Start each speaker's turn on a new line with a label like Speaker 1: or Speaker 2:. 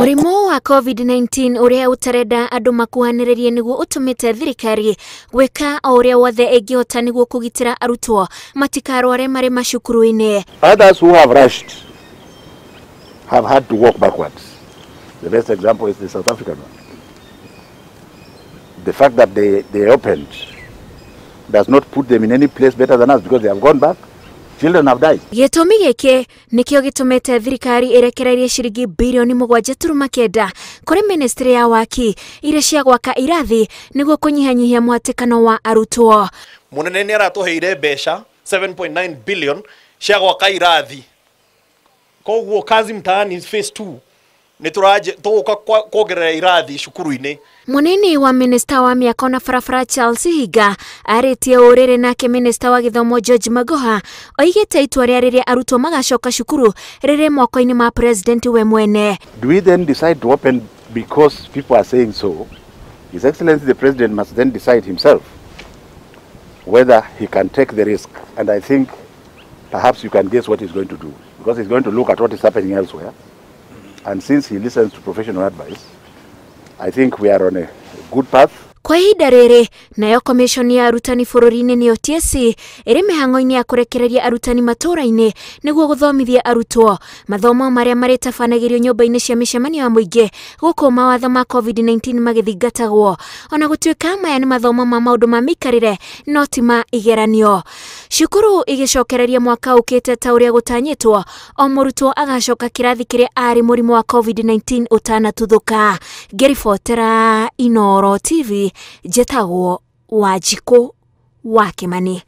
Speaker 1: Mũrimũ wa COVID-19 ũrĩa ũtarenda andũ makuhanĩrĩrie nĩguo ũtũmĩte thirikari gwĩka o ũrĩa wothe ĩngĩhota nĩguo kũgitĩra arutwo matikarware marĩ macukuru-inĩ.
Speaker 2: Others who have rushed have had to walk backwards. The best example is the South African one. The fact that they opened does not put them in any place better than us because they have gone back. Children have died.
Speaker 1: Gĩtũmi gĩkĩ nĩkĩo gĩtũmĩte thirikari ĩrekererie ciringi birioni 7.9 kũrĩ ministry ya waki iria cia gwaka irathi nĩguo kũnyihanyihia mũhatĩkano wa arutwo.
Speaker 3: Mũnene nĩ aratũheire mbeca 7.9 billion cia gwaka irathi. Koguo Kazi Mtaani phase 2 nĩ tũgũka kuongerera irathi cukuru-inĩ.
Speaker 1: Munini wa minista wa mĩako na barabara Charles Higa arĩtie ũrĩrĩ nake minista wa gĩthomo George Magoha oigĩte itua rĩa rĩrĩa arutwo magacoka cukuru rĩrĩ moko-inĩ ma president we mwene.
Speaker 2: Do we then decide to open because people are saying so? His Excellency the President must then decide himself whether he can take the risk, and I think perhaps you can guess what he's going to do, because he's going to look at what is happening elsewhere, and since he listens to professional advice, I think we are on a good path.
Speaker 1: Kwa ihinda rĩrĩ nayo commission ya arutani bũrũri-inĩ nĩyo TSC ĩrĩ mĩhang'o-inĩ ya kũrekereria arutani matũũra-inĩ nĩguo gũthomithia arutwo mathomo marĩa marĩtabanagĩrio nyũmba-inĩ cia mĩcemanio ya mũingĩ gũkũ mawatho ma COVID-19 magĩthingatagwo. Ona gũtuĩka maya nĩ mathomo ma maũndũ ma mĩikarĩre no ti ma igeranio. Cukuru igĩcokereria mwaka ũkĩte ta ũrĩa gũtanyĩtwo, o mũrutwo agacoka kĩrathi kĩrĩa arĩ mũrimũ wa COVID-19 ũtanatuthũka. Ngĩribotera Inooro TV, njĩtagwo Wanjikũ wa Kĩmani.